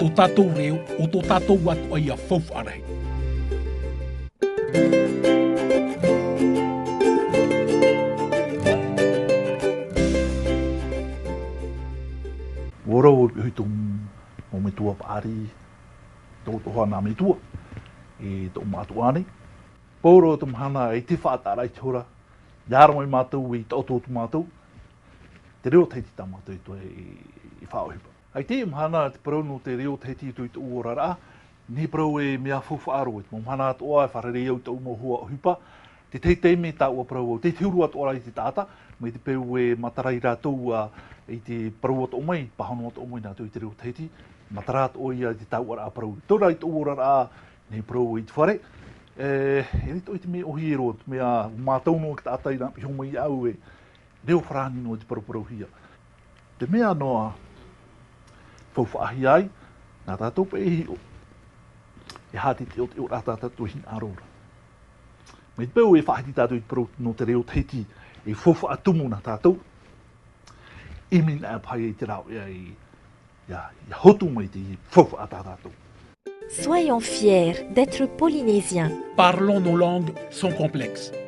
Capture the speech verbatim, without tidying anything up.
Tō tātou reo, o tō tātou atoʻa ia faufaʻa rahi. Ua ora, ua piʻi tō mau metua paʻari, tō, tō hana metua, e tō mātou ānei. Pauroa te mahana i te faʻataʻaraʻa i te hora, ʻia aro mai mātou i taʻoto atu mātou, te reo Tahiti tā mātou i toe i, i faʻaʻohipa. I teie mahana te parau nō te reo Tahiti i tō, i tōʻu oraraʻa, nei parau e mea faufaʻa roa, i te mau mahana atoʻa e fārerei au i tōʻu mau hoa ʻohipa, te teitei mea tāʻu e parau au, te, te huru atoʻa rā i te taʻata, mai te peu e matara ai rātou ā, i te parau atoʻa mai, pāhono atoʻa mai nā rātou i te reo Tahiti, matara atoʻa ia i te tāuʻaraʻa parau. Tō rā i tōʻu oraraʻa, nei parau i te fare, e, e rito i te mea ʻōhie roa, te mea mātau noa te taʻata i nā piho mai iāʻu e, reo farāni noa te paraparauhia. Te mea noa, faufaʻahia ai, nā tātou paʻi e hiʻo. E aha te teʻoteʻoraʻa tā tātou hinaʻaro ra. Mai te peu e faʻahiti tātou i te parau nō te reo Tahiti, e faufaʻa tumu nā tātou. ʻImi nā paha i te rāveʻa i, ia, ia hotu mai te faufaʻa tā tātou. Soyons fiers d'être Polynésiens. Parlons nos langues sans complexe.